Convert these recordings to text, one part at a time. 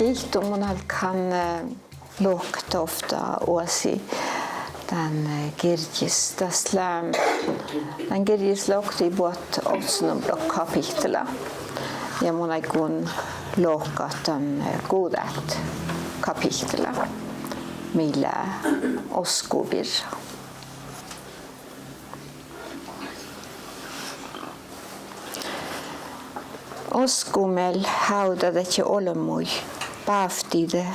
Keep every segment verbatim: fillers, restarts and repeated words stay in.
Ii, mun álggahán, eh, lohkat ovtta oasi dan, eh, girjjis. Das lea, dan girjjis lohká buot ovccinuppelot kapihtela. Ja mun áiggun lohkat dan, eh, guđát kapihtela, mii lea Osku birra. Osku miel hávdadedje olbmuid, bávttiide,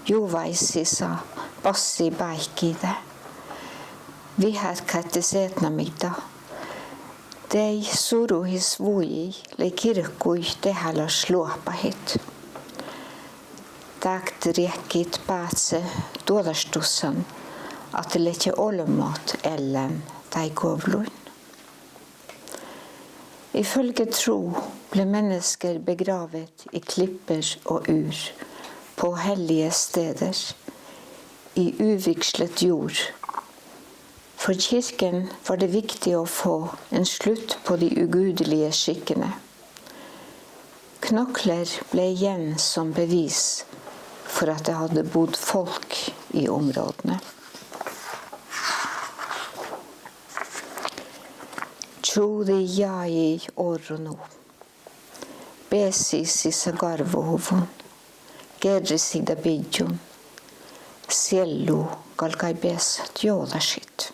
juvaissisa, bassi báikkiide. Vihátkáddet eatnamiidda. Dei suruhis vuji lei girkui dehálaš loahpahit. Dákteriehkit báhce duođaštussan, ahte ledje olbmot eallán dáiguovlluin. Ifølge tro ble mennesker begravet i klipper og ur, på hellige steder, i uvigslet jord. For kirken var det viktig å få en slutt på de ugudelige skikkene. Knokler ble igjen som bevis for at det hadde bodd folk i områdene. Čuđi jagi orru nu. Beassisi sa garvohuvvon, gerresiidda biddjon, siellu galggai beassat jođašit.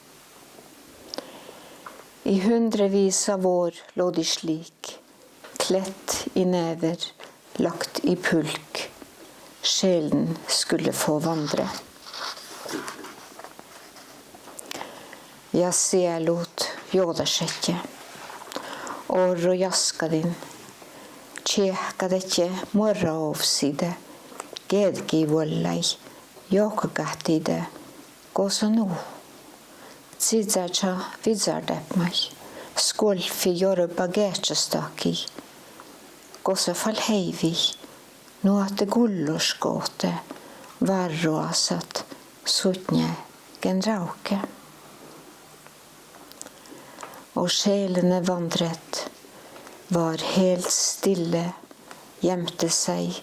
I hundrevis av år lå de slik, kledt i never, lagt i pulk, sjelen skulle få vandre. Ja sielut jođašedje. Orru jaskadin, čiehkadedje muorraovssiide, geađggivuollái, johkagáhtiide, Go sa nu? Čičáža vižžardepmái, skuolffi jorbba geahčastahkii. Go sa fal heivii, nu ahte gullošgohte várroasat sutnje gen rávkke. Og sjelene vandret, var helt stille, gjemte seg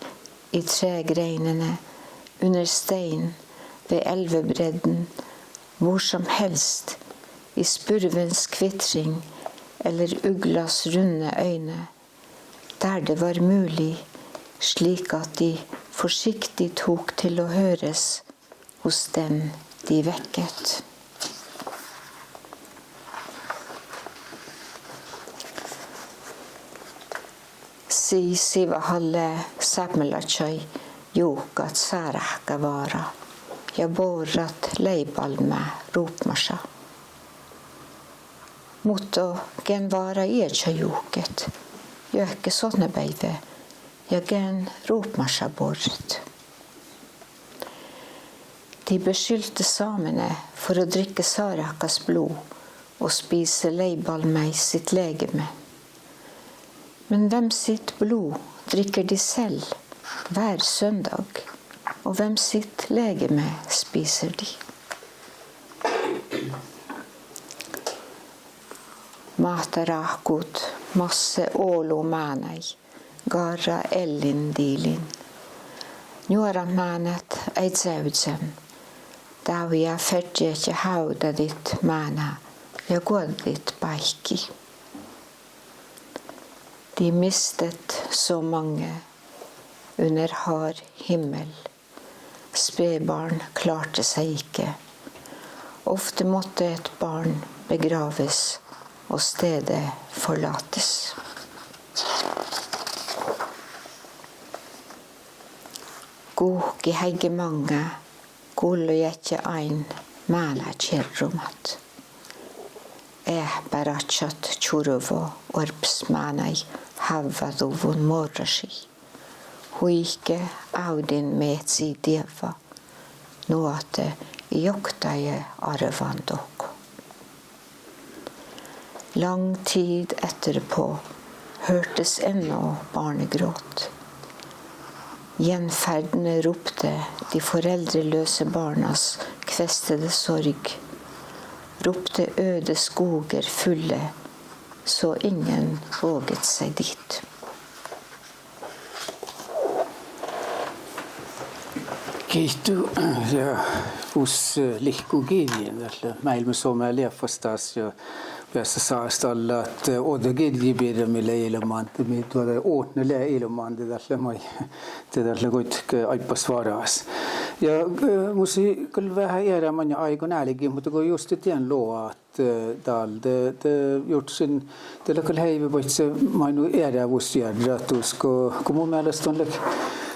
i tregreinene, under stein, ved elvebredden, hvor som helst, i spurvens kvitring eller uglas runde øyne, der det var mulig, slik at de forsiktig tok til å høres, hos den de vekket. Sii sivahalle sápmelaččaid juhkat sáráhkavara ja borrat leibalmmá rupmaša. Muhto gen várra ieža juhket, juohke sotnabeaivve, ja gen rupmaša borret. De beskyldte samene for å drikke sáráhkas blod og spise leibalmmái sitt legeme. Men hvem sitt blod drikker de selv hver søndag, og hvem sitt legeme spiser de? Máhtaráhkut, masse olu mánáid, garra eallin dillin. Njuorat mánát eai čeavžan, dávjá fertejit hávdadit máná ja guođđit báikki. De mistet så mange under hard himmel. Spedbarn klarte seg ikke. Ofte måtte et barn begraves og stedet forlates. Guhkki heigge maŋŋá, gullojahtti ain mánná čierrumat. Eahpáraččat čurvo oarbbes mánáid hávváduvvon morrašii. Huike ávdin meahci dievva, nu ahte ii oktage árvan dohko. Lang tid etterpå hørtes ennå barnegråt. Gjenferdende ropte de foreldreløse barnas kvestede sorg, ropte øde skoger fulle, så ingen våget seg dit. Giitu, ja, us, eh, lihkku girjji, dat lea máilmmi somá leat fas das ja beassá sáhtáštallat, eh, ođđa girjji birra mii lea ilmande, mii duođai otná lea ilmande, dat lea maid, de dat lea goit, eh, áibbas varas. Ja, eh, mus gal veahá eará maŋŋel áiggun álgit, muhto go juste dien loga, eh, dál de, de jurddašin, dat lea gal heive baicce maid nu eará vuos jearrat dus go, go mu mielas don lea,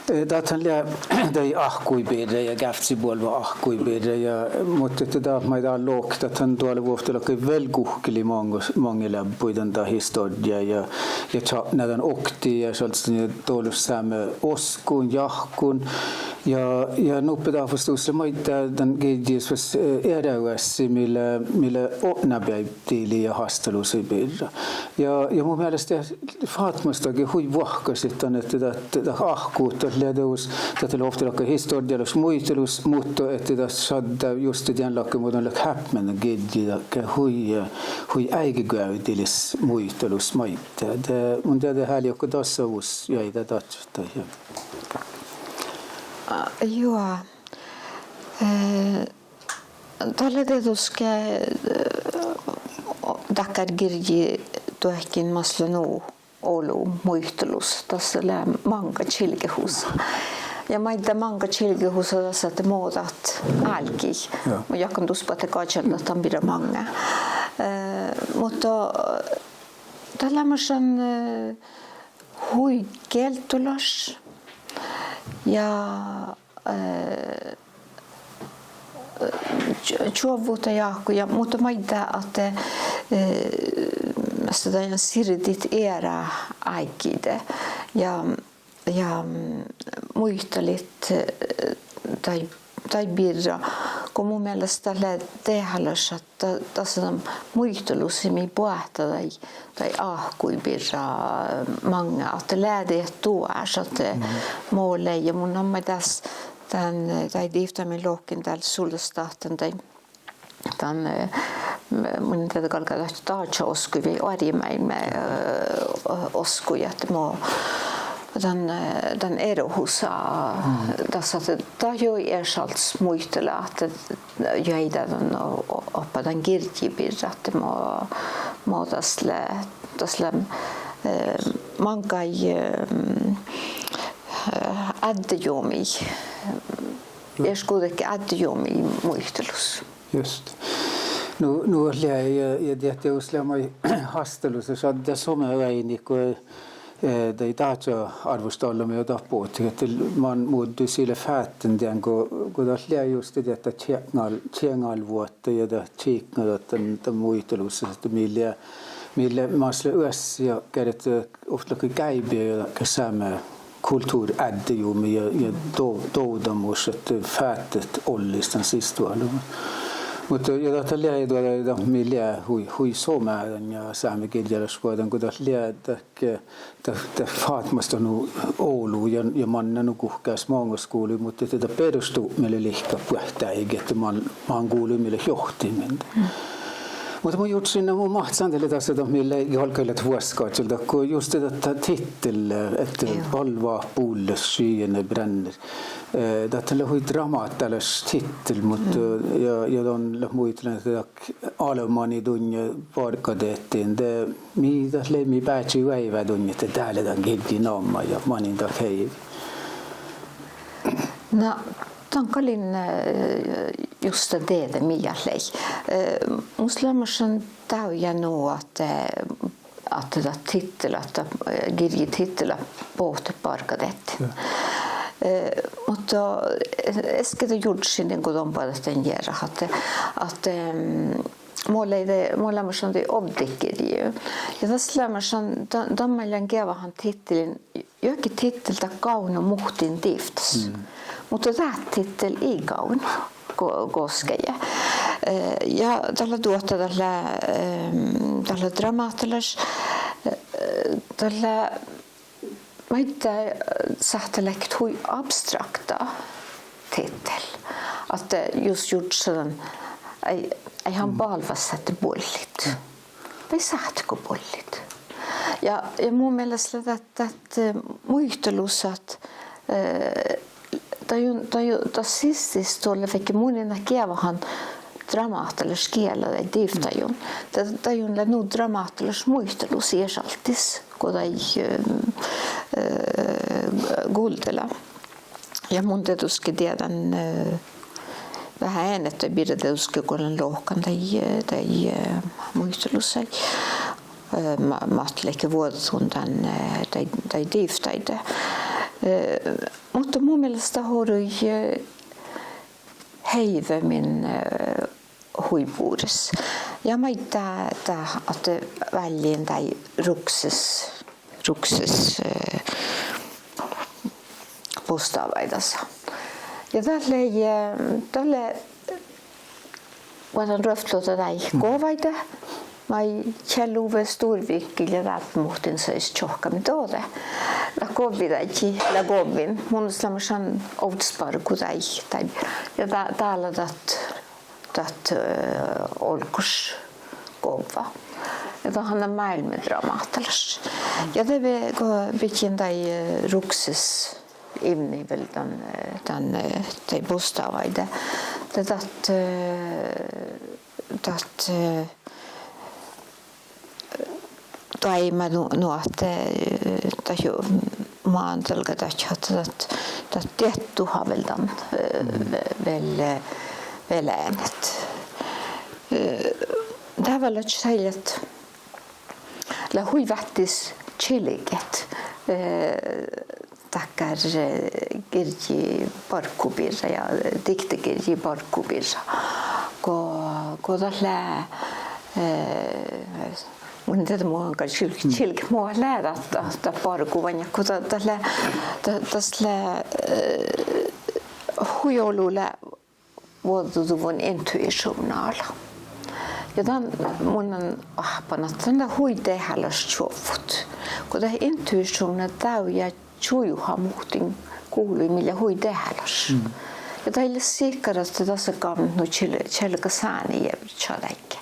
eh, dat han lea daid áhkkuid birra ja gávccibuolva áhkkuid birra ja, muhto ahte dat maid dál lohket, dat han doalvvuohta lohká vel guhkeli maŋŋel, maŋŋel eabbui dan dat historjjá ja, ja čatná dan oktii ja šaddan ja dološ sámi oskkuin, jahkkuin. Ja, ja nuppe dáfus dus lea maiddái dan girjjis fas, eh, eará oassi mii lea, mii lea otná beaivvi dili ja hástalusaid birra. Ja, ja mu mielas dat fátmastagi hui vuohkasit dan ahte dat, dat áhkut, dat lea dus, dat lea ovtta lohká historjjalaš muitalus, muhto ahte dat šaddá juste dien láhkai mo don lea hábmen dan girjji dakkár hui, eh, hui áigegoađilis muitalus maiddái. De mun dieđe háliidin go dasa vuos jagi dat dadjat ja A, juo. Eh, dat lea dieđusge, eh, dakkár girjji duohkin mas lea nu olu muitalus, das lea Máŋgga čilgehusa. Ja maiddái Máŋgga čilgehusa das ahte mo dat álggii. Ja. Mun jáhkán dus boahte gažaldat dan birra maŋŋá. Eh, muhto dat leamaš dan, eh, hui gealdolaš ja, eh, č-, čuovvut ja áhkku ja, muhto maiddái ahte, eh, measta dain sirdit eará áiggide ja, ja, mm, muitalit, eh, daid, daid birra. Go mu mielas dat lea dehálaš ahte dat, das dan muitalusa mii boahtá daid, daid áhkkuid birra maŋŋá ahte lea dieđusge ahte mo lei ja mun namma das dan, eh, dain divtta mii lohken dál Suldastáhtten dain dan, eh, mun in dieđe galgá dat dáža oskkuid vai oarjemáilmmi, eh, oskkuid ahte mo dan, eh, dan erohusa, das ahte dat juo iešalddas muitala ahte juoidá dan o-, o-, oba dan girjji birra ahte mo, mo das lea, das lea, eh, máŋggaid, eh, ádjejumi. Iešguđetge ádjejumi muitalus. Just. Nu, nu lea ja, ja dieđusge lea maid hástalusa šaddá somá oaidnit go, eh, daid dáža árvvoštallamii ja dat bođii ahte man muđui sii lea fátten dien go, go dat lea juste dieđusge dat čieŋal-, čieŋalvuohta ja dat čikŋa dat dan, dan muitalusa ahte mii lea, mii lea mas lea oassi ja gerte ovtta lohká gáibi ja sámi kultuvrra ádjejumi ja, ja do-, dovddamuš ahte fáttet ollis dan sisdoalus. Muhto ja dat lea, ja dat, dat mii lea hui, hui somá dan ja sámegirjjálašvuođan go dat lea dat, dat, dat fátmasta nu olu ja, ja manná nu guhkás maŋŋá skuvlii, muhto ahte dat beroštupmi lea lihkat buot dáigi ahte man, man guvlii mii lea johtimin. Muhto mun jurddašin, nu mun máhcán dalle dasa dat mii lea galggalat vuosttaš, dat go juste dat, dat tittel, eh, ahte Balvá bulles, skyene brenner. Eh, dat lea hui dramáhtalaš tittel, muhto, eh, ja, ja don leat muitalan ahte dat Álbmotnii dunnje bargadiettiin, de mii dat lei, mii bážii oaivá dunnje ahte dá lea dan girjji namma ja manin dat heive. Na, dan gal in, eh, juste dieđe mii dat lei. Eh, mus leamaš dan dávjá nu ahte, ahte dat tittel, ahte, eh, girjji tittel lea Bohtet bargadiettiin. Eh, muhto, eh, eske de jurddašin dien go don boađát dan jearat ahte, ahte, mm, mo lei de, mo leamaš dan dien ovddit girji. Ja das leamaš dan, dan, dan mii lean geavahan tittelin, juohke tittel dat gávdno muhtin divttas. Muhto dát tittel ii gávdno go-, goskeje. Eh, ja dat lea duohta, dat lea, ehm, dat lea dramáhtalaš, eh, dat lea maiddái, eh, sáhttá leat hui abstrakta tittel. Ahte jus jurddašan, ai, ai han bálvássáhte buollit. Vai sáhttágo buollit. Ja, ja mu mielas lea dat, dat, eh, muitalusat, eh, Dat, dat, dat sistis doalde vaikko mun in geavahan dramáhtalaš giela daid divttaiguin. Dat, dat lea nu dramáhtalaš muitalus iešaldis go daid, eh, eh, guldela. Ja mun dieđusge dieđán, eh, veahá eanet daid birra dieđusge go lean lohkan daid, eh, daid, eh, muitalusaid. Eh, ma-, mat ledje vuođđun dan, eh, daid, daid divttaide. Eh, muhto mu mielas dat orui, eh, heive min, eh, hui bures. Ja maid dat, dat ahte válljen daid rukses, rukses, eh, bostavaid dasa. Ja dat lea, eh, dat lea vuođđun ruovttoluotta daid govaide, maid Kjell Ove Storvik lea dáppe muhtin sajis čohkkámin dohko. Dat govvideaddji lea govvin. Mun leat leamašan ovddasbargu daid, daid. Ja dat, dat lea dat dat, eh, olggoš govva. Ja dat han lea máilmmidramáhtalaš. Ja de ve-, go bidjen daid, eh, rukses ivnni vel dan, eh, dan, eh, daid bostavaide. De dat, eh, dat, eh, doaimma nu, nu ahte, eh, dat jo mándalga dat, ahte dat, dat diehtit vel dan, eh, ve-, vel, eh, vel eanet. Eh, dávalaččat daid leat, lea hui váttis čilget, eh, dakkár, eh, girjji barggu birra ja, eh, diktegirjji barggu birra. Go, go dat lea, eh, mun in dieđe, mun gal čil-, čilget mo lea dat, dat, dat bargu, vaan go dat, dat lea, dat, dat lea, eh, hui olu lea vuođđuduvvon intuišuvdna ala. Ja dan mun lean oahppan ahte dan lea hui dehálaš čuovvut. Go dat intuišuvdna dávjá čujuha muhtin guvlui mii lea hui dehálaš. Mm. Ja dat ii leat sihkar ahte dasa gávdnat nu čiel-, čielgasáni jierppašeaddji.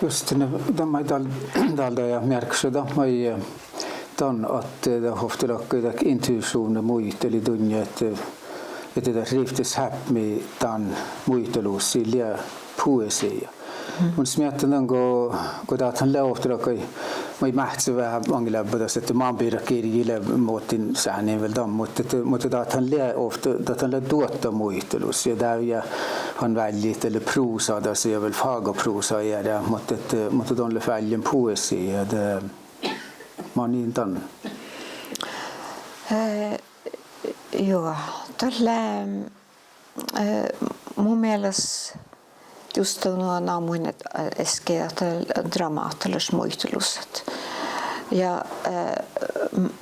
Just, ne, dan maid dál, dál dat ja mearkkaša dat maid, eh, dan ahte, eh, dat ovtta láhkai dat intuišuvdna muitalit duinna ahte, ahte dat rivttes hábmi dan muitalussii lea poesia. Mun smiehtan dan go, go dat han lea ovtta láhkai maid máhcce veahá maŋŋel leaba das ahte man birra girji lea muhtin sániin vel dan, muhto, muhto dat han lea ovtta, dat han lea duohta muitalus ja dávjá han vállji dalle prusa das ja vel fágaprusii eará, muhto, muhto don lea válljen poesia, de manin dan. Eh, juo, dalle, eh, mu mielas just nu namuhin, eh, easka ahte dramáhtalaš muitalusat. Ja, eh,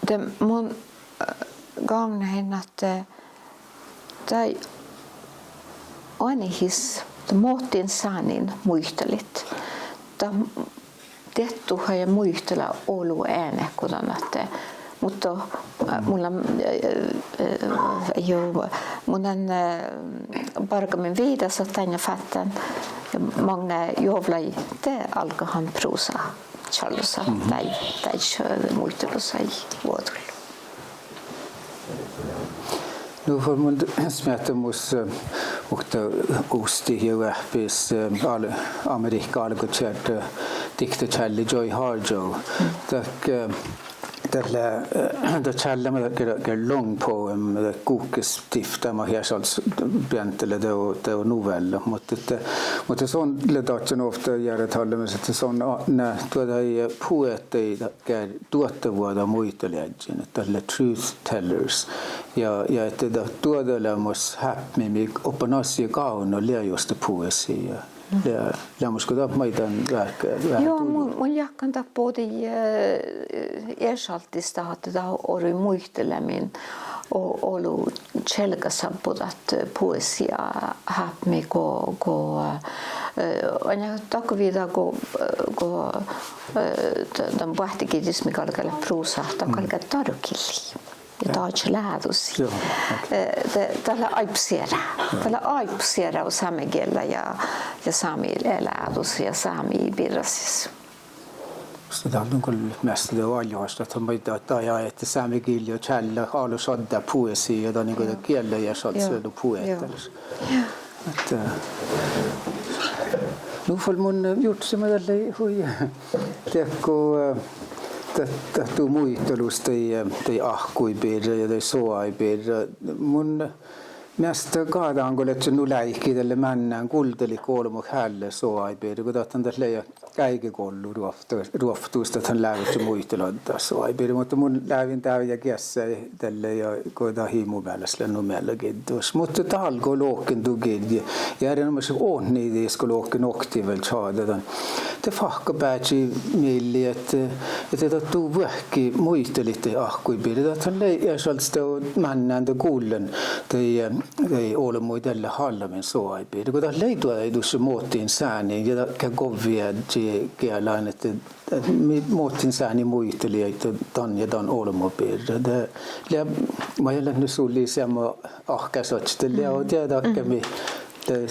de mun, eh, gávdnahin ahte daid oanehis, de muhtin sániin muitalit, dat diehtit ja muitalit olu eanet go dan ahte, muhto, eh, mun lean, eh, eh, juo, mun lean, eh, bargamin viidáseaddjin ja fáttán, ja maŋŋá juovllaid de álggahan prusa čállosa daid, daid muitalusaid vuođul. Nu fal mun smiehtan mus, eh, okta ustit ja oahppis, eh, Al-, Amerihká álgočearda diktačálli Joy Harjo. Dat, eh, dat lea, eh, dat čállemat ge-, ge-, long poem, dat guhkes divtta, mat iešaldis beantalit dego, dego novella. Muhto ahte, muhto son lea dadjan ovtta jearrat háliidamis ahte son, a-, ne, duođai poetaid, dat ge-, duohtavuođa muitalit, ahte dat lea truth tellers. Ja, ja ahte dat duođaleamos hábmi mii oba nassii gávdno lea juste poesia. Lea, leamaš go dat maiddái veahá, veahá. Juo, mun, mun jáhkán dat bođii, eh, iešaldis dat ahte dat orui muitaleamen o-, olu čielggasabbot dat poesiahábmi go, go, eh, oaidná dakko viđa go, go, eh, d-, dan boahttegirjjis mii galgá leat prusa, dat galgá Darugillii. Ja dat lea ádussii. Juo, okei. Eh, de, dat lea áibbas eará. Dat lea áibbas eará sámegiella ja, ja sámi ealádussii ja sámi birrasiid. Dál don gal measta dego oažžut ahte maid dat, dat ja ahte sámegillii čálle álo šaddá poesiija, dan go dat giella ja šadde poettalaš. Ahte, eh, nu fal mun, eh, jurddašin maid dat lei hui, diekko, eh, dat, dat du muitalus daid, eh, daid áhkkuid birra ja daid soaid birra. Mun measta gáđán go ledje nu láhkai dalle mánnán guldalit olbmot hálle soaid birra, go dat dan dat lei áigagollu ruovttu-, ruovttus dat han lávejit muitaladdat soaid birra, muhto mun láven dávjá geassái dalle ja go dat ii mu mielas lean nu miellagiddas. Muhto dál go lohken du girjji, ja erenoamážit otnidis go lohken oktii vel čađa dan, de fáhkkabážii miellii ahte, ahte dat du vuohki muitalit daid áhkkuid birra, dat han lei iešalddas dego mánnán de gullen daid, daid olbmuid dalle hállamin soaid birra. Go dat lei duođai dušše motin sániin ja dat ge govvi eadži gielan ahte, ahte mii motin sáni muitalit dan ja dan olbmo birra. De lea, maid lea nu sullii seamma áhkásaččat, de lea dieđe dakkár mii, de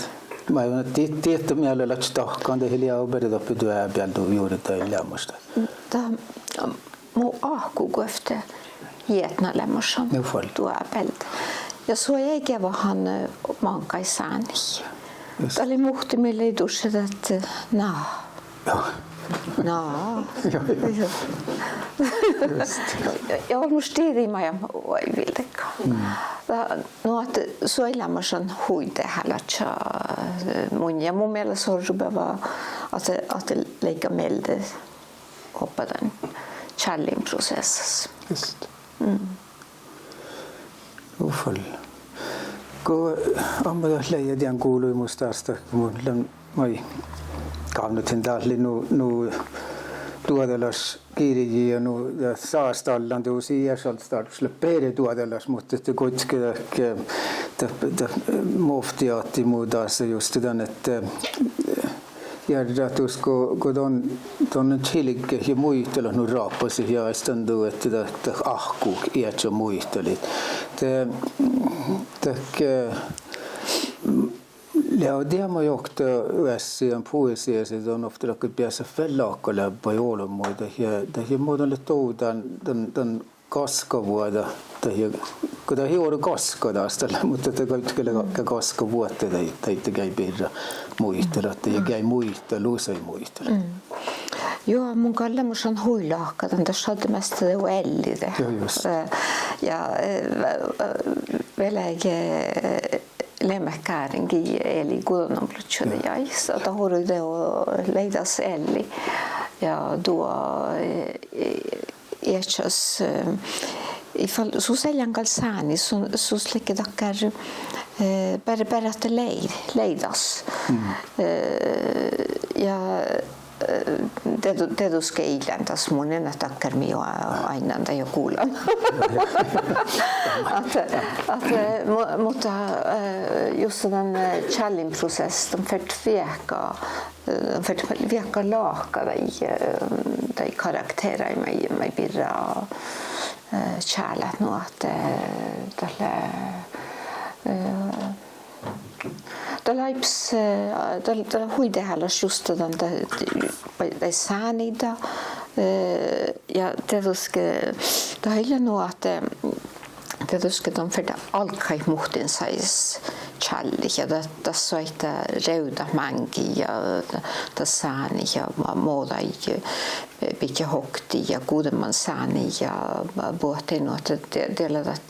maid dieđe, dieđe miella ledje dahkan, de lea beare doppe duobealde jurdain leamaš dat. Dat mu áhkku guovtte jietnaleamašan duobealde. Ja soai geavahan, eh, máŋggaid sániid. Dat lei muhtumin lei dušše dat, eh, na. Na. Ja olmmoš dieđii maid oaivvildaga. Dat, nu ahte soai leamašan hui dehálaččat, eh, mun ja mu mielas orrubeava ahte, ahte leigga mielde oba dan čállinproseassas. Ufal. Go amma dat lei ja dien guvlui mus dás dat go mun lean maid gávdnojin dál lei nu, nu duođalaš girji ja nu dat sástallan dieđusge iešalddas dárbbaš leat beare duođalaš, muhto ahte goitge dat, dat, dat movttii ahte mu dás juste dan ahte, eh, jearrá dus go, go don, don čilget ja muitalat nu ráhpasit ja ain dan du ahte dat, dat áhkku ieža muitalit. De, dat, eh, lea diemma johto oassi dan poesiassa, don ovtta láhkai beassat vel láhkai leabbái olbmuide ja, dat ja mo don leat dovdan dan, dan gaskavuođa, dat ja, go dat ii orru gaskadás dalle, muhto dat goitge lea gaskavuohta daid, daid geaid birra muitalat ja geaid muitalusaid muitalat. Juo, mun gal leamašan hui láhkadan, dat šaddá measta dego ealli de. Eh, ja, eh, velge, eh, leamet gáren gii ealli guđanobbložžodis, ja dat orui dego lei das ealli. Ja duo, eh, iežas, eh, ii fal sus eai lean gal sáni, sus, sus ledje dakkár, eh, beare, beare ahte lei, lei das. Eh, ja, eh, dieđu-, dieđusge ii lean das, mun ean dakkár mii oa-, oainnan dego gullan. Ahte, ahte, mu-, muhto, eh, juste dan, eh, čállinproseassas don fertet viehka, eh, fertet viehka láhka daid, eh, daid karakteraid maid, maid birra, eh, čálát, nu ahte, eh, dat lea, eh, dat lea áibbas, eh, dat, dat lea hui dehálaš juste dan, dat, daid sániide, eh, ja dieđusge dat ii lean nu ahte, dieđusge don fertet álggahit muhtin sajis čállit ja dat, dat soaitá rievdat máŋgii ja dat sánit ja mo-, mo daid, eh, bidjat oktii ja guđman sániid ja buot, nu ahte die-, die lea dat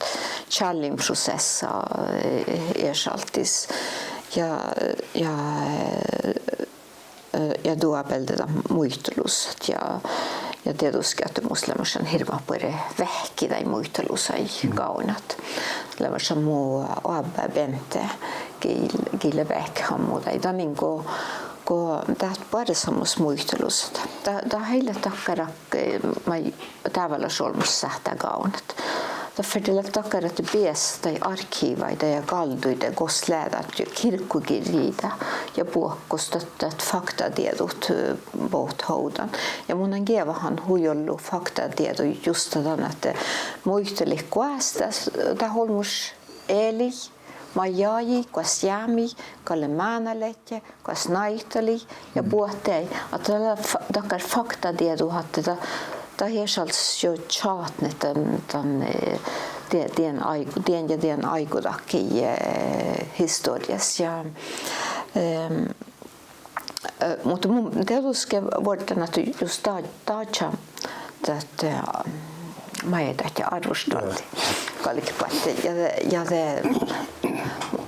čállinproseassa, eh, iešaldis. Ja, ja, eh, eh, ja duobealde dat muitalusat ja, ja dieđusge ahte mus leamašan hirbmat buorre veahkki daid muitalusaid gávdnat. Leamašan mu oabbá Bente, gii, gii lea veahkehammu daid. Danin go, go dat boarráseamos muitalusat, dat, dat ii leat dakkár, eh, maid dábálaš olmmoš sáhttá gávdnat. Dat fertejit leat dakkár ahte beassat daid arkkiivaide ja gálduide gos lea dat girjjiide ja buohkkus dat, dat faktadieđut, eh, bohtet ovdan. Ja mun geavahan hui ollu faktadieđuid juste dan ahte muitalit goastás dat olmmoš ealli, Maid jagi, goas jámii, gal lea mánáleat, goas náitalii ja buot dieid. Ahte dat lea fa-, dakkár faktadieđu ahte dat, dat ieš alcces juo čatnet dan, dan, eh, die-, dien áig-, dien ja dien áigodahkii, eh, historjjás ja, ehm, Eh, muhto mun dieđusge vuorddán ahte just da-, dadjá dat, eh, maid dat árvvoštalii galget boahtteid. Ja de, ja de,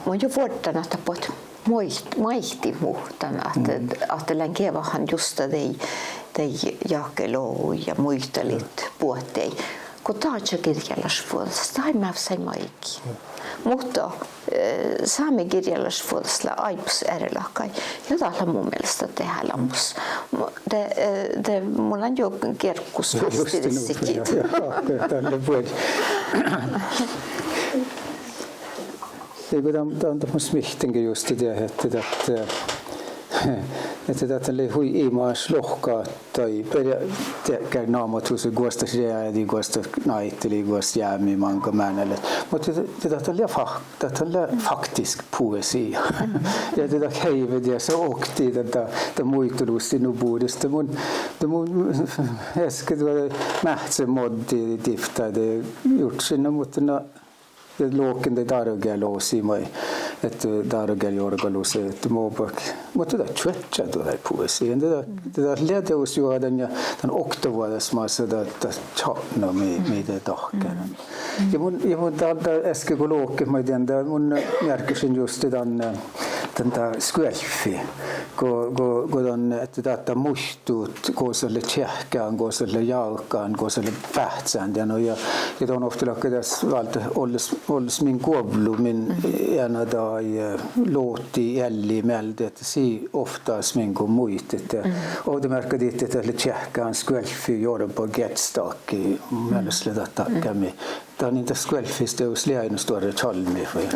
mun juo vuorddán ahte buot muit-, muitit mu dan ahte, ahte lean geavahan justa dei, dei jáhkái logu ja muitalit buot dieid. Go dadjá girjjálašvuođas, dat mávssai maidege. Muhto, eh, sámi girjjálašvuođas lea áibbas earelahkái. Ja dat lea mu mielas dehálaš. Mu-, de, eh, de mun lean juo gearggus. Just nu, festirisidjiid. Ja, ja, dalle buori. Ja go dan, dan, dan mun smihtten ge just dieđe ahte dat, eh, ahte dat lei hui imaš lohká daid, beare, dakkár namuhus, goas dat reahdii, goas dat náitalii, goas jámii, máŋga, mánáleat. Muhto dat, dat lea fa-, dat lea faktisk poesia. Ja dat heive dieđusge oktii dan, dan, dan muitalustii nu bures. De mun, de mun easka duo máhcce moddii divttáde jurddašin, muhto na, ja lohken daid dároggealusi maid, ahte dároggealjoargalusi, ahte mo bahkii. Muhto dat čuožžu duo daid poesiid. Dat, dat lea dieđus juohke dan ja dan oktavuođas masa dat, dat čatno mii, mii de dahkkár. Ja mun, ja mun dal, dal easka go lohket maid dien, de mun mearkkašin juste dan, eh, dan, dan skuolffi. Go, go, go dan, ahte dat, dat muittus gosa lea čeahkkán, gosa lea jáhkán, gosa lea fáhcán dan, no ja, ja don ovtta láhkai das váldit olles, olles min guovllu, min eanaid, eh, lohtii, ealli mielde, ahte sii ovttas min go muitit. Ovdamearkka dihte dat lea čeahkkán, skuolffi, jorba, geažžu dahkkár, mu mielas lea dat, dat geami. Dan in dat skuolffis dieđus lea ain stuorra čalmmi vai.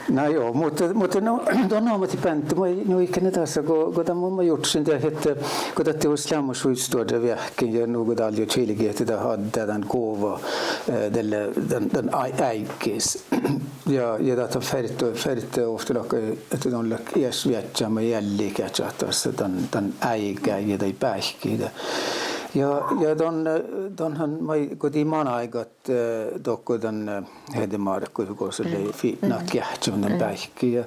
Na jo, muhto, muhto no, don namuhit, Bente, maid nu iige dasa go, go dan mun, mun jurddašin dieđusge ahte go dat dieđus leamaš hui stuorra veahkkin ja nugo dál juo čilgejit ahte dat addá dan gova, eh, dalle dan, dan á-, áiggis. Ja, ja dat fertii, fertii ovtta láhkai ahte don leat ieš viežžat maid eallit geažžat, ahte dan, dan áigái ja daid báikkiide. Ja, ja don, eh, don han maid go dii manáigat, eh, dohko dan, eh, Hedemarkui gosa lei fitnat geahččamin dan báikki. Ja,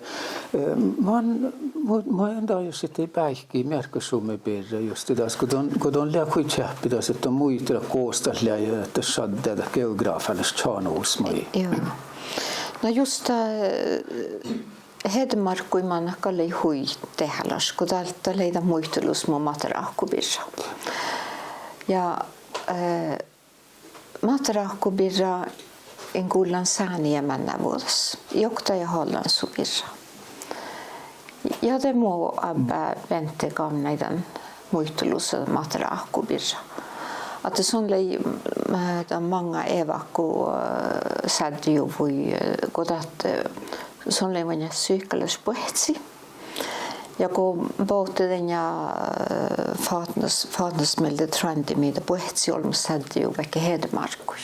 eh, man, mu-, maid dan dieđusge daid báikkiid mearkkašumi birra just dieđusge go don, go don lea hui čeahppi dieđusge ahte don muitalat gos dat lea ja ahte šaddá dat geografálaš čanus maid. Juo. Na just dat, eh, Hedemarkui manat gal lei hui dehálaš go dat, dat lei dat muitalus mu Máhte-ráhku birra. Ja, eh, Máhte-ráhku birra in gullan sáni ja mánnávuođas, ii okta ja hoallan su birra. Ja de mo ábbá Bente gávnnái dan muitalusa Máhte-ráhku birra. Ahte son lei, eh, dan máŋga evaku, eh, sáddejuvvui, eh, go dat, eh, son lei maŋŋá sihkkálaš buohcci. Ja go bohte dan ja, eh, fátnas, fátnas mielde tránddi mii dat buohcci olmmoš sáddejuvvui Hedemarkui.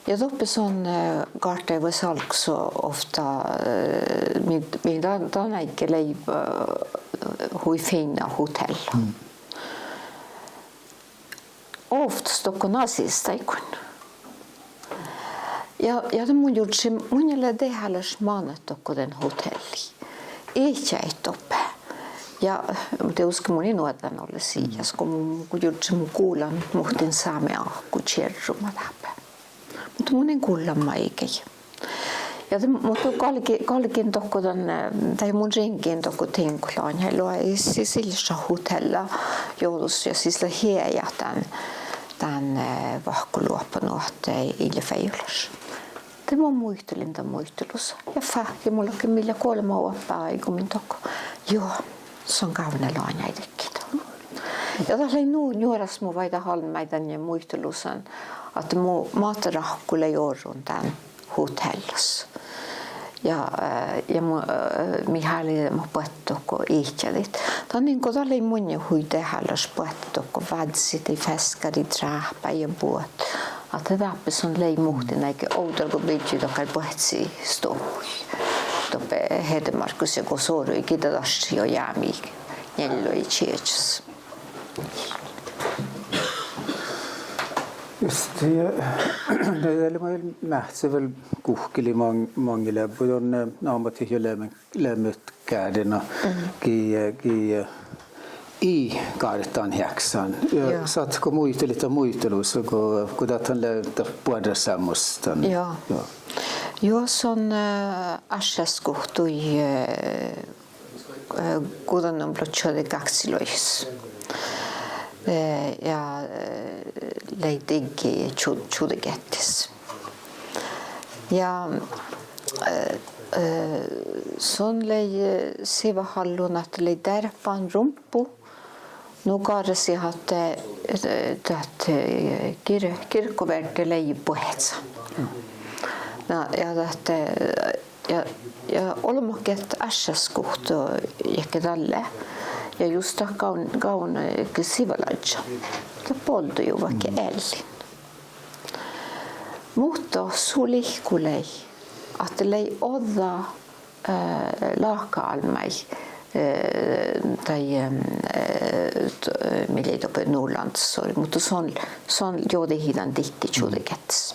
Ja doppe son, eh, gárttai vuos álggos ovtta, eh, mii, mii dan, dan áigge lei, eh, hui fiinna hotealla. Ovttas dohko nasistaiguin. Ja, ja de mun jurddašin, munnje lea dehálaš manat dohko dan hotellii. Ii čájehit doppe. Ja, dieđusge mun in oađán olle sii, ja go mun, mun jurddašin mun gullan muhtin sámi áhku čierruma dáppe. Muhto mun in gullan maigái. Ja de, muhto galge-, galgen dohko dan, eh, dahje mun riŋgejin dohko diŋggot láňai loai, sis ii leat šat hotella jođus ja sis leat heajat dán, dán, eh, vahkkoluohpá nu ahte ii leat vejolaš. De mun muitalin dan muitalusa. Ja fáhkkejin, mun lohken mii leat golbma oappá áigumin dohko. Juo, son gávdná láňai didjiide. Ja dat lei nu njuoras mu vai dat almmái dan muitalusan, ahte mu Máhte-ráhkku lei orrun dán hotellas. Ja, eh, ja mu, eh, mii háliideimmet boahttit dohko ihkadit. Dan in go dat lei munnje hui dehálaš boahtit dohko vázzit daid fáskkaridráhpáid ja buot. Ahte dáppe son lei muhtin áigge ovdal go bidjui dakkár boahccistohui doppe Hedemarkkus ja go soruide giđđadašši jo jámii njealljuide čiežas. Just, ja, de, de lei maid máhcce vel guhkeliid maŋ-, maŋŋil eabbu don, eh, námatit ja leame-, leamet gárdena gii, eh, gii, eh, ii gártan heaksan. Ja sáhtát go muitalit dan muitalusa go, go dat han lea dat boarráseamos dan. Ja, ja, son, eh, áššásguhttui, eh, eh, guđánoblogi čuođi gákcilogi. Eh, ja, eh, lei digi ču-, čuođi geattis. Ja, eh, eh, son lei, eh, sivahallun ahte lei dearppan rumpu. Nu garrasit ahte, eh, dat, eh, gir-, girkkovirdda lei buohcca. Na, ja dat, eh, ja, ja olbmot geat áššásguhttejit dalle. Ja just dat gávdn-, gávdnojit sivallažžan. Dat boldojuvvá eallin. Muhto su lihkku lei ahte lei ođđa, eh, láhkaálbmái, eh, dain, eh, mii lei doppe Nordlandas, muhto son, son jođihii dan dihte čuođi geattis.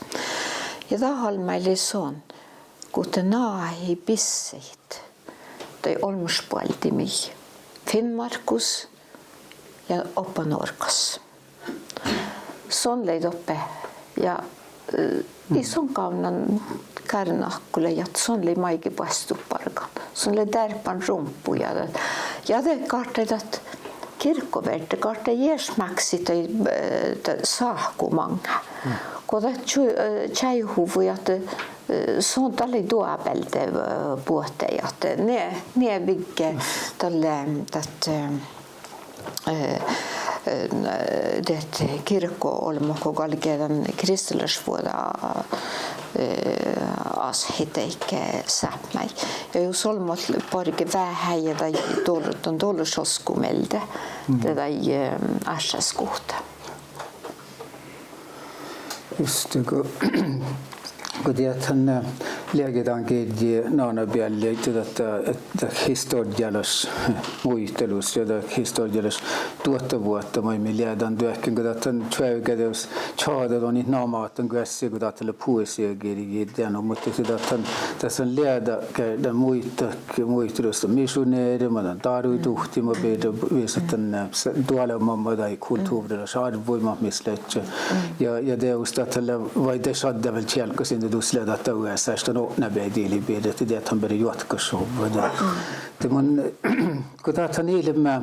Ja dat álbmái lei son, guhte naahii bissehit dain olmmoš boaldimii, Finnmárkkus ja oppe Norggas. Son lei doppe, ja, eh, ii son gávdnan gárvvanahku lei ahte son lei maige boastut bargan. Son lei dearppan rumpu ja dat, ja de gárttai dat girkkovirdda, gárttai ieš máksit daid, eh, dat sáhku maŋŋá. Go dat ču-, eh, čájehuvvui ahte, eh, son dat lei doabealde, eh, buot ahte nie, nie vigge dalle, dat, eh, eh, eh, dat girkko olbmot go galge dan kristilašvuođa, eh, asahit deike Sápmái. Ja jus olbmot barget veahá ja daid dol-, dan dološ osku mielde, de daid, eh, áššásguhte. Just, go, go diet han, eh, lei ge dan girjji Nánabealli, dat, dat, dat historjjalaš muitalus ja dat historjjalaš duohtavuođa maid mii lea dan duohken, go dat han čuovgedus čađa don it namat dan goassege go dat lea poesiagirji dan, muhto dat han, dat han lea ge-, dan muitalus, muitalus dan mišunereama, dan dáruiduhttima birra, visot dan, eh, s-, doalbmama daid kultuvrralaš árvvuid mat mis ledje. Ja, ja dieđus dat lea vai de šaddá vel čielggasin, dieđus lea dat dan oasáš dan otná beaivvi dili birra, ahte diet han beare juotkášuvvá dan. De mun, go dat han ilbme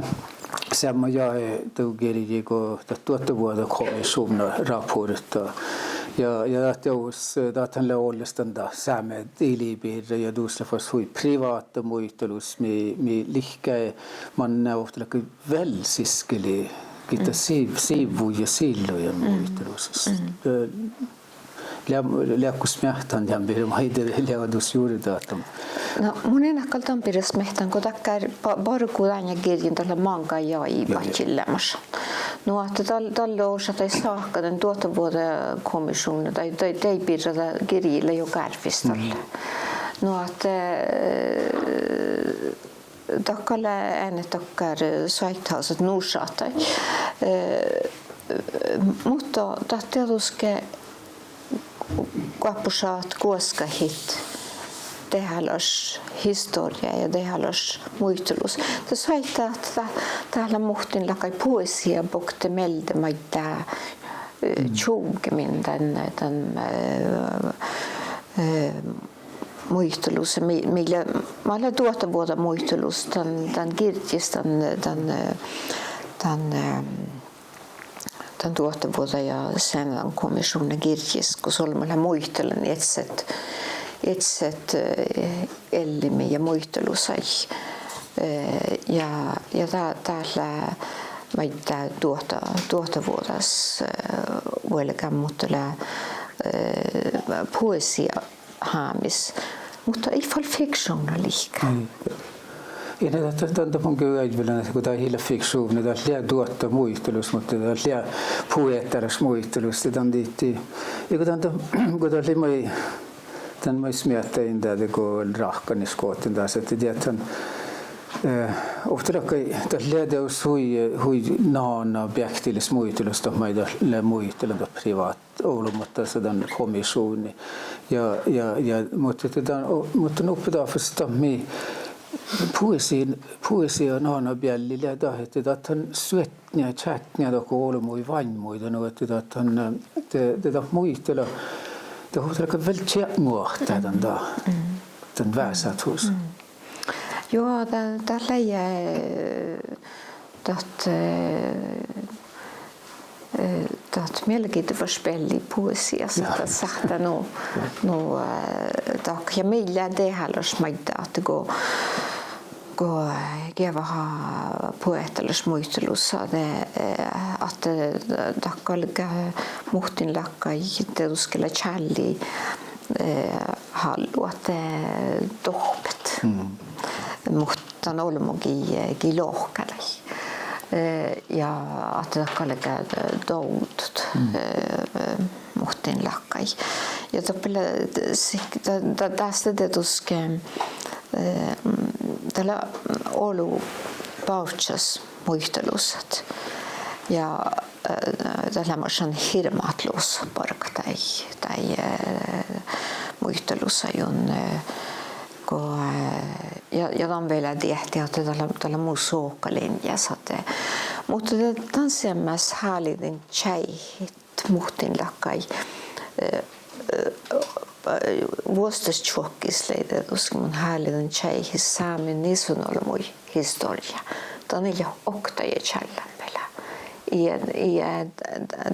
seamma jagi du girjji go dat duohtavuođakommišuvdna raportta. Ja, ja dat dieđus, dat han lea olles dan dat sámi dili birra ja dus lea fas hui priváta muitalus mii, mii lihkii manne ovtta vel siskkeli gitta siv-, sivvuid ja silloja muitalusa. Eh, lea-, leago smiehttán dan birra maid lea dus jurddašan? Na, mun in gal dan birra smiehttán go dakkár ba-, bargu dan girjjin dat lea máŋga jagi badjel leamašan. Nu ahte dal-, dalle oažžut daid sáhka dan duohtavuođakommišuvdna daid, daid, daid birra dat girji lea juo gárvvis dalle. Nu ahte, eh, dat gal lea ain dakkár, eh, soaittáhusat nu šattai. Eh, muhto dat dieđusge goappušat guoskahit dehálaš historjjá ja dehálaš muitalus. Dat soaittá ahte dat, dat lea muhtin láhkai poesiija bokte mielde maiddái, eh, čuvgemin dan, dan, eh, eh, muitalusa, mii, mii lea, mat lea duohtavuođamuitalus dan, dan girjjis, dan, dan, eh, dan, eh, dan duohtavuođa ja seannakommišuvdna girjjis gos olbmot lea muitalan iežaset, iežaset, eh, eallimi ja muitalusaid. Eh, ja, ja dat, dat lea maiddái duohta-, duohtavuođas, eh, vuolgán, muhto lea, eh, poesiija hámis. Muhto ii fal fikšuvnna liikká. Ja ne dat, dan dat mun ge oaivvillan ahte go dat ii leat fikšuvdna, dat lea duohta muitalus, muhto dat lea poetalaš muitalus, ja dan dihtii. Ja go dan dat, go dat lei maid, dan maid smiehtašin dego ráhkkanešgohten das ahte diet han, eh, ovtta láhkai dat lea dieđus hui, hui nana beakkillas muitalus dat maid dat lea muitalan dat priváhta olbmot dasa dan kommišuvdnii. Ja, ja, ja, muhto ahte dan, o-, muhto nuppe dáfus dat mii poesi-, poesiida nana bealli lea dat ahte dat han suotnii, čatnii dohko olbmuid váimmuide, nu ahte dat han, eh, de, de dat muitala, dat ovtta láhkai vel čea-, muohta dan, dan, dan vásáthus. Juo, dat, dat lei, eh, dat, eh, eh, dat mielenkiintovaš bealli poesiidasa, dat sáhttá nu, nu, eh, dat ja mii lea dehálaš maiddái ahte go, go, eh, geavaha poetalaš muitalusa de, eh, ahte dat galgá muhtin láhkai dieđusge lea čálli, eh, hállu ahte dohppet. Muhto dan olbmo gii, gii lohká dán. Eh, ja ahte dat galgá, eh, dovddut, eh, muhtin láhkai. Ja doppe lea, sihk-, da-, da-, das lea dieđusge, eh, dat lea olu bávžžas muitalusat. Ja, eh, dat lea maid šan hirbmat lusa bargat dán, dán, eh, muitalusa juo, eh, go, eh, ja, ja dan vel diehtit ahte dat lea, dat lea mu sohkalinnjás ahte, muhto de-, dan seammás háliidin čájehit muhtin láhkai, eh, eh, vuosttaš čuokkis lei dieđusge mun háliidan čájehit sámi nissonolbmuid historjá. Dan ii leat oktage čállán bealde. Ii, ii, eh,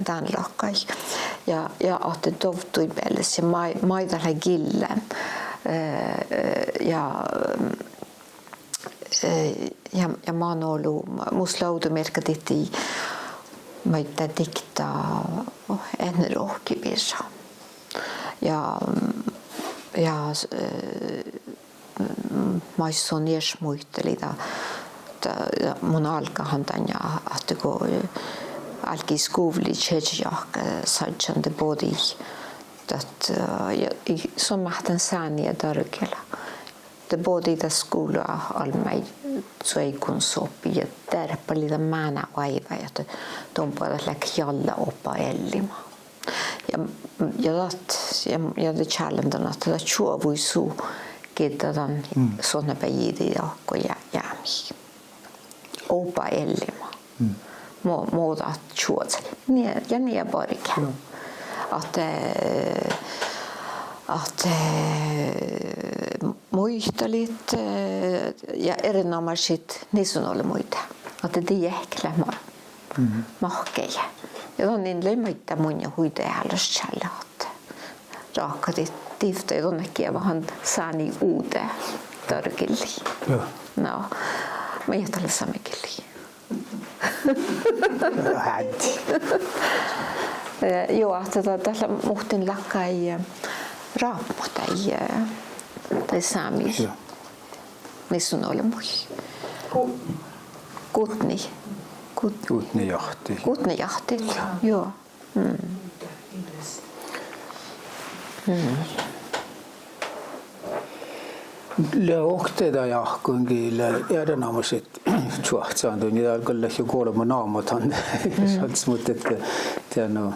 dan láhkai. Ja, ja ahte dovdduid bealles ja mai-, maid dat lea gillán. Eh, eh, ja, eh, ja, ja man olu, mus lea ovdamearkka dihtii maiddái dikta eatni rohkki birra. Ja, ja, eh, maid son ieš muitalii dat, dat, mun álggahan dan ja ahte go álggii skuvlii čiežajahkásažžan de bođii dat, eh, ja ii son máhtán sániide darge lea. De bođii dat skuvla almmái cuoigunsoahppi ja dearpalii dan máná oaivái ahte don boađát leat jalla oba eallima. Ja, ja dat, ja, ja de čállán dan ahte dat čuovvui su giđđa dan sotnabeaivvi dohko ja jámii oba eallima. Mo-, mo dat čuođi. Nie, ja nie bargá. Ahte, ahte muitalit, eh, ja erenoamášit nissonolbmuide. Ahte dii eat leat ma-, mahkáde. Ja don in lei maiddái munnje hui dehálaš čálle ahte ráhkadit divtta ja don geavahan sáni uđe dargillii. No, ma ii dat lea sámegillii. Háddi. Eh, juo, ahte dat, dat lea muhtin láhkai, eh, rápmot dán, eh, dán sámi nissonolbmuid. Gudni. Gud-, Gudni jahti. Gudni jahti, juo. Lea oktage dán áhkuin gii lea erenoamážit čuohcán, dál gal lea jo golbma namuhan, šaddes, muhto ahte, dieđán.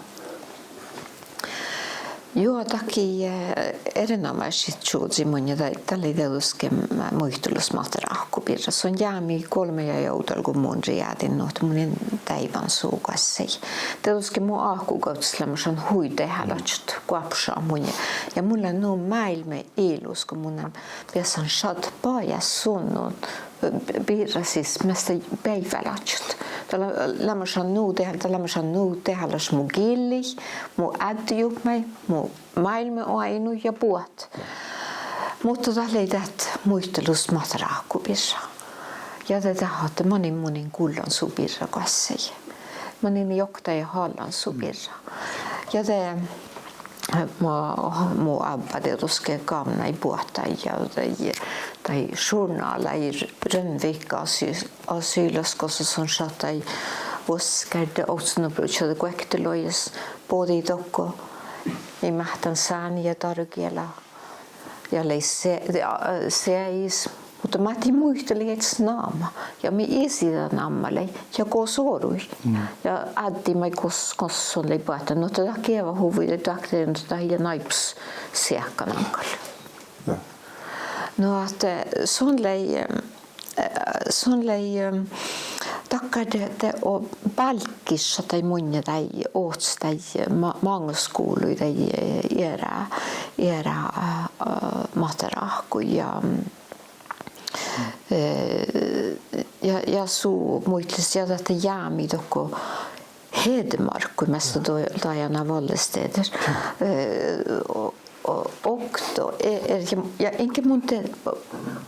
Juo, dat gii, eh, erenoamážit čuohcán munnje, dat, dat lei dieđusge muitalusmat ráhku birra. Son jámii golbmagii ovdal go mun rievdin, nu ahte mun in deaivan su goassege. Dieđusge mu áhkugoahttis leat maid šan hui dehálaččat goappašat munnje. Ja mun lean nu máilmmi ilus go mun lean beassan šaddat bajássunnon, eh, birra sisa measta beaivválaččat. Dat lea, leat maid šan nu dehálaččat, dat leat maid šan nu dehálaš mu gillii, mu ádjejupmái, mu máilmmioaidnui ja buot. Muhto dat lei dat muitalusmat ráhku birra. Ja de dat ahte manin mun in gullan su birra goassege. Manin in oktage hallan su birra. Ja de Mu, mu ábba dieđusge gávnnái buohtaid ja daid, daid journalaid, Rønvik Asyl-, Asylas, gosa son šattai vuosttaš ovccinuppelotčuođi guoktelogis, bođii dohko mii máhtán sáni ja dárogiela. Ja lei se-, seaidis, muhto máttis muitalit ahte nama. Ja mii isida namma lei ja gos orui. Ja áddi maid gos, gos son lei boahtán. Nu ahte dat geavahuvvui lei doakte, nu dat ii lean áibbas seahkanaŋggal. Nu ahte son lei, eh, son lei, eh, dakkár de, de o-, bálkkiša daid munnje daid, ohcan daid ma-, maŋŋá skuvlui daid, eh, eará, eará, eh, máhte ráhkui ja, eh, ja, ja su muitalis ja dat jámii dohko Hedmarkui, measta do-, dajana Vallesteder. Eh, o-, o-, okto, e-, er-, ja, ja inge mun de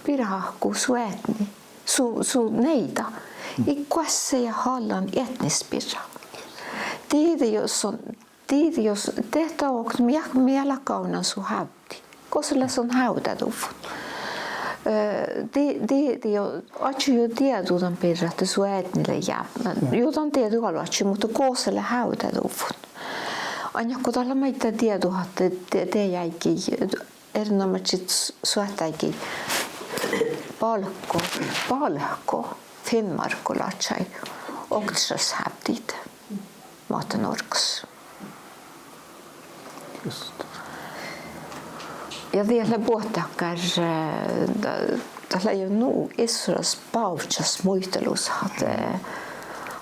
birra áhkku su eadni, su, su nieida. Ii goassege hallan eadnis birra. Dieđe jos son, dieđe jos, dieđe okto, mii, mii eat leat gávdnan su hávddi. Gosa lea son hávdáduvvon. Eh, dieđe, dieđe jo, oaččui jo dieđu dan birra ahte su eadni lea jápmán. Jo dan dieđe gal oaččui, muhto gosa lea hávdáduvvon. Ainnas go dat lea maiddái dieđuhat ahte de-, dieđe áigi, erenoamážit soahtteáigi, bálko, bálko Finnmárkku ládjái oktašas hávddiid Máhte Norggas. Just. Ja diet lea buot dakkár, eh, da-, dat lea jo nu issoras bávžžas muitalusat ahte, eh,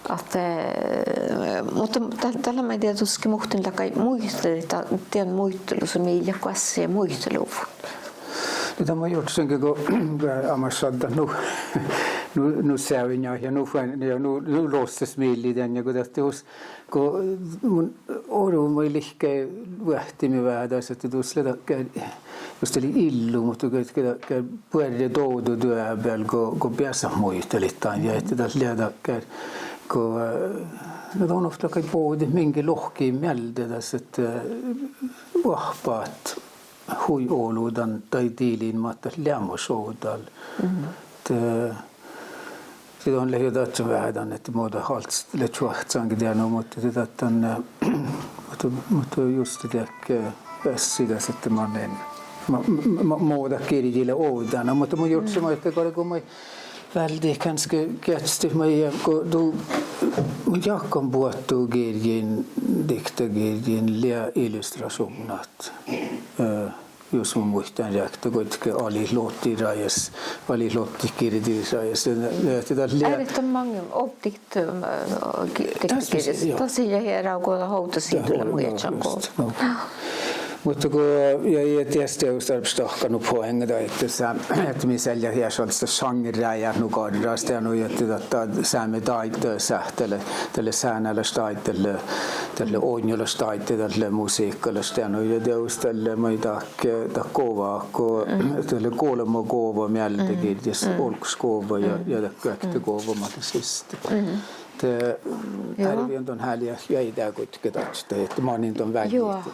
ahte, eh, muhto dat, dat lea maid dieđusge muhtin láhkai muitalit, dat, dien muitalusa mii ii leat goassege muitaluvvon. Nu dat mun jurddašengi go, go amas šaddat nu, nu, nu seainna ja nu fue-, ja nu, nu lossas mielli dan ja go dat jus-, go mun oruin maid liikká luohtimin veahá das ahte dus lea dakkár, jus dat lei illu, muhto go, go dakkár buorre dovddo duobeal go, go beasat muitalit dan ja ahte dat lea dakkár go, eh, na don ovtta láhkai bođii minge lohkii mielde das ahte, eh, oahppat hui olu dan daid dielin mat dat leamaš ovdal. De, de don lea jo dadjat veahá dan ahte mo dat alcces lea čuohccaange dan, muhto de dat dan, eh, muhto, muhto juste diehtit, eh, beassit das ahte mannan, ma-, ma-, ma-, mo dat girji lea ovdánan, muhto mun jurddašan maid ahte galgá maid váldit gánske geahčastit maid ja go du, mun jáhkán buot du girjjin, diktagirjjin lea illustrašuvnnat. Eh, jus mun muittán riekta goitge Alit lottit rájes, Alit lottit girdi rájes, ja, ja dat lea. Eret dan maŋŋel ovddit, eh, gi-, diktagirjjis. Dassážii eará go dat ovdasiiddu lea mu iežan go. Muhto go, ja, ja dieđusge jus dárbbaš dahkat nu poeŋŋa daid ahte, ahte mis eai leat iešalddas žánrra ja nu garra, dan nu ja ahte dat, dat sámi dáidda sáhttá lea, dat lea sánálaš dáidda, dat lea, dat lea oinjalaš dáidda, dat lea musiikkalaš dan nu ja dieđus dat lea maid dat ge-, dat gova go, dat lea golbma gova mielde girjjis, olggoš gova ja, ja dat guokte gova mat lea siste. De árvvi don háliidit ja ii dego goitge dat, ahte mannan don váldit.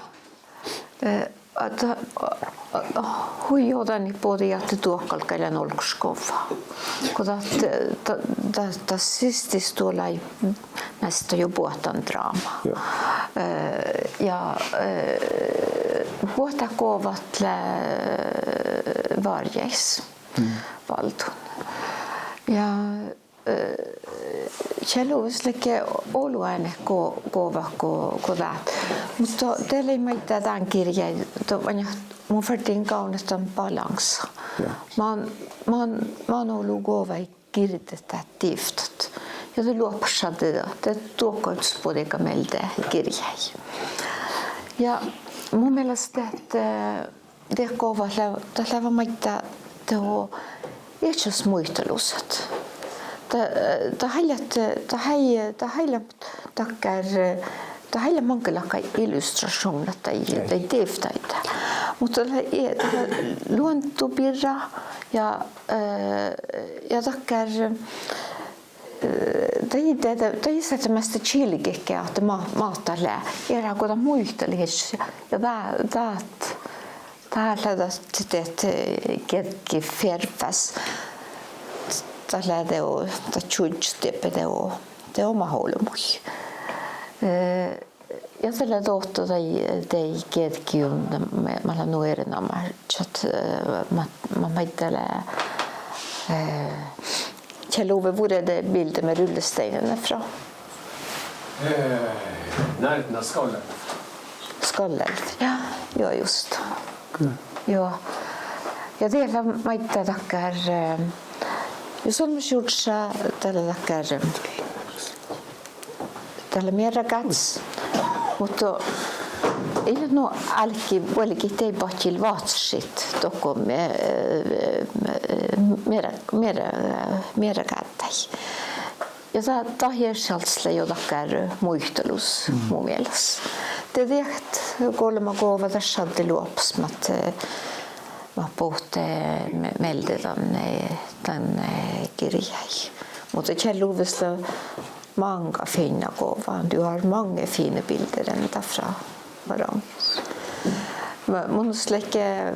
Eh, ahte, eh, hui ođđa bođii ahte dohko galggai lean olggoš gova. Go dat, dat, dat, dat sistis duolai measta jo buot dan dráma. Eh, ja, eh, buot dat govat lea várjjais váldun. Ja, eh, čiellagas lea ge olu eanet go-, govat go, go dat. Muhto de lei maiddái dán girjji, dat, mun ferten gávdnat dan balansa. Man, man, man olu govaid girdet dat divttat. Ja de loahpas šaddá dat, de dohko bođiiga mielde girjji. Ja mu mielas dat, eh, dat govat lea, dat lea maiddái dat iežas muitalusat. Dat, dat eai leat, dat eai, dat eai leat dakkár, dat eai leat maŋŋel láhkai illustrašuvnnat daid, daid divttáide. Muhto dat lea, dat lea luonddu birra ja, eh, ja dakkár, Eh, dat, dat, dat, dat ii sáhte measta čilget ge ahte ma-, mat dat lea. Eará go dat muitalit ja, ja dat, dat, dat lea dat, dat, eh, ge-, ge-, fervas. Dat lea dego, dat čužžot dieppe dego, dego mat olbmuid. Eh, Ja dat lea dohko daid, daid geađggi, mat leat nu erenoamážat, eh, mat, mat maiddái lea, eh, Kjell Ove, vuoi de bildet med rullesteinen er fra? Eh, nærheten av Skallelv. Skallelv, ja. Ja, just. Juo. Ja dat lea maiddái dakkár, eh, jus olmmoš jurddaša, dat lea dakkár, eh, dat lea mearragáđas, muhto ii leat nu álki vuolgit daid badjel váccašit dohko, eh, mearra-, mearra-, mearragáđđái. Ja dat, dat iešalddas lea juo dakkár muitalus mu mielas. De diehtit golbma gova dat šadde loahpas mat, eh, mat bohte, eh, me-, mielde dan, eh, dan, eh, girjái. Muhto Kjell Oves lea máŋga fiinna gova, du har mange fine bilder enda fra Varanger. Mun, mun ledje,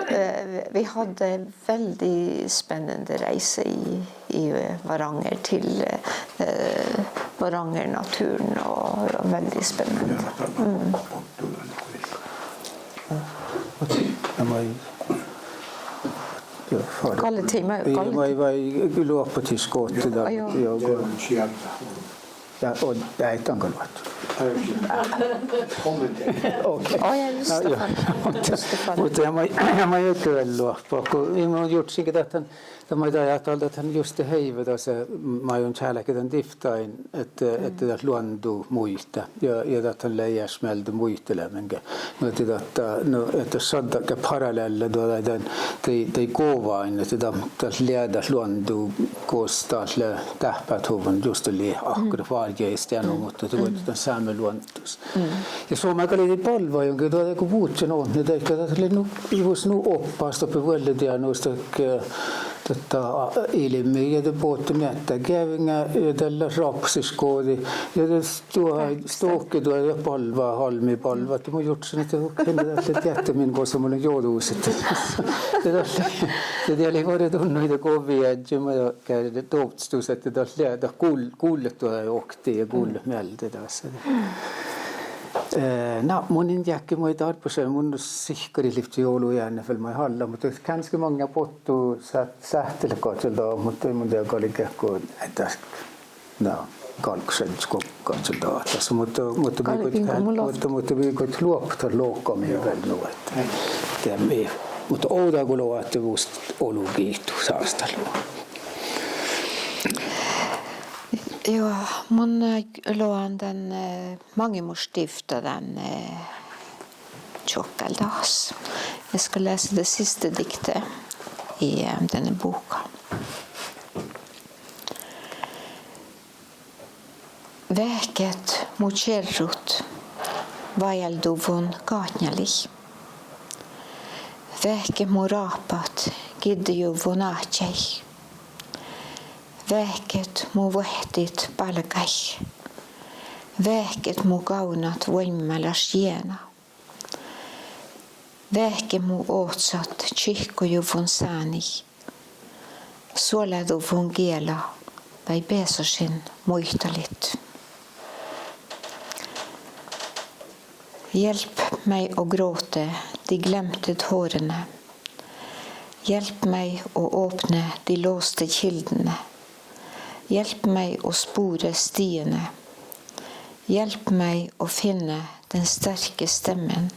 eh, vi hadde veldig spennende reise i, i Varanger til, eh, Varanger-naturen, og veldig spennende. Mm. Ja, mai, ja, far-, Kalle, tei ma-, ja, Kalle. Mai, vai, loahpasis gohte dat, Ai, joo. Joo, go-, ja, o, ja, ei, dan gal loahti. Okei. Aa, ja, just det. Muhto, ja, mai, ja, mai, ja, gal loahpa, go, ja, mun jurddašin ge dat han, dat maid ajahit dal dat han juste heive dasa, maid don čálke dan divttain, ahte, ahte dat luondu muittá. Ja, ja dat han lea ieš mielde muitaleamen ge. Nu ahte dat, nu ahte šaddá ge parallealla duođai dan, daid, daid govain, ahte dat, dat lea dat luondu gos dat lea dáhpáhuvvon just lea ahkera várjjojis dan, muhto dat vuoi dan sámi luonddus. Ja somá gal lei balvvain ge duođai go vuččen odne daid, dat lei nu, jus nu oppás doppe vuolle dieinna, dat ge, dat, dat, ilbmi ja de bohte meattárgeaivviŋa ja dalle rápasišgođii ja de stuhai, stuhke duođai balvva, almmi balvva, ahte mun jurddašin ahte okei, dat lea diehtit min gosa mun lean jođus ahte de dat lei, de dat lei vuorre dunnui de govvi eadje, ma-, ge-, dovddestus ahte dat lea, dat gul-, gullet duođai oktii ja gullet mielde dasa. Eh, na, mun in jagi maid dárbbašan, mun sihkkarit livččii olu eará vel maid hálla, muhto gánske maŋŋá bottu sá-, sáhtte leat goassege dat, muhto mun de galggan go, ahte Na, galggašan go goassege dat. Muhto, muhto mii goit, muhto, muhto mii goit loahpas lohkamii vel nu ahte, de mii, muhto ovdal go loahpas vuos olu giitu sáhttá loga. Juo, mun, eh, logan dan, eh, maŋimuš divtta dan, eh, čuokkádahas. Jeg skal lese det siste diktet i, eh, denne boka. Veahkket mu čerrut vájelduvvon gátnjaliid. Veahkket mu ráhppat giddejuvvon áhččaid. Veahkket mu vuohtit bálgaid. Veahkket mu gávdnat vuoimmálaš jiena. Veahkket mu ohcat čihkkojuvvon sániid. Suoláđuvvon giela vai beasašin muitalit. Hjälp mig att gråta de glemte tårene. Hjälp mig att åpne de låste kildene. Hjälp meg å spore stiene. Hjelp meg å finne den sterke stemmen.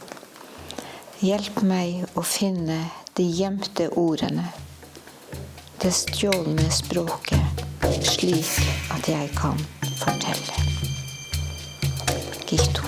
Hjelp meg å finne de gjemte ordene, det stjålne språket, slik at jeg kan fortelle. Giitu.